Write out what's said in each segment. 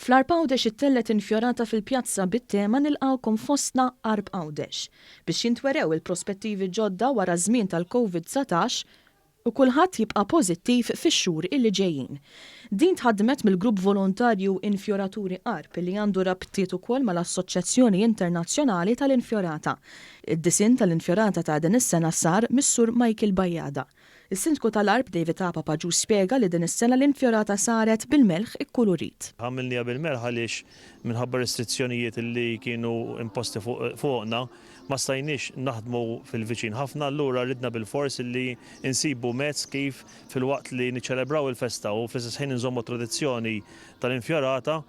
Fl-Għarb Għawdex ittellgħet infjorata fil-pjazza bit-tema Nilqgħukom fostna Għarb Għawdex biex jintwerew il-prospettivi ġodda wara ż-żmien tal-Covid 19 u kulħadd jibqa' pożittiv fix-xhur illi ġejjin. Din tħaddmet mill-grupp volontarju Infjoraturi Għarb li għandu rabtiet ukoll mal-Assoċjazzjoni Internazzjonali tal-Infjorata. Id-disinn tal-infjorata ta' din is-sena sar mis-Sur Michael Bajada. Is-Sindku tal-Għarb David Apap Agius spjega li din is-sena l-infjorata saret bil-melħ ikkulurit. Għamilniha bil-melħ għaliex minħabba restrizzjonijiet li kienu imposti fuqna ma stajniex naħdmu fil-viċin ħafna allura ridna bilfors li nsibu mezz kif filwaqt li niċċelebraw il-festa u fl-istess ħin inżommu t-tradizzjoni tal-infjorata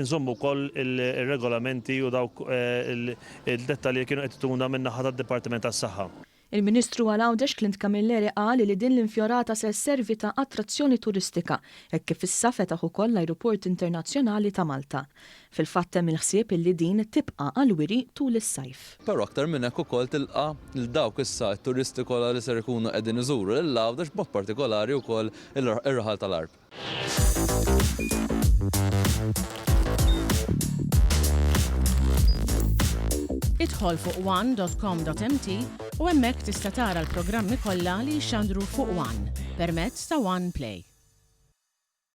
inżommu wkoll ir-regolamenti u dawk il-dettalji li kienu qed ituna min-naħa tad-Dipartiment tas-Saħħa. Il-Ministru għal Għawdex Clint Camilleri qal li din l-infjorata se sservi ta' attrazzjoni turistika hekk kif issa fetaħ ukoll l-Ajruport Internazzjonali ta' Malta. Fil-fatt hemm il-ħsieb illi din tibqa' għall-wiri tul is-sajf. Però aktar minn hekk ukoll tilqa' lil dawk issa t-turisti kollha li ser ikunu qegħdin iżuru lil Għawdex b'mod partikolari wkoll ir-raħal tal-Għarb. Idħol fuq one.com.mt u hemmhekk tista' tara l-programmi kollha li jixxandru fuq One permezz ta' One Play.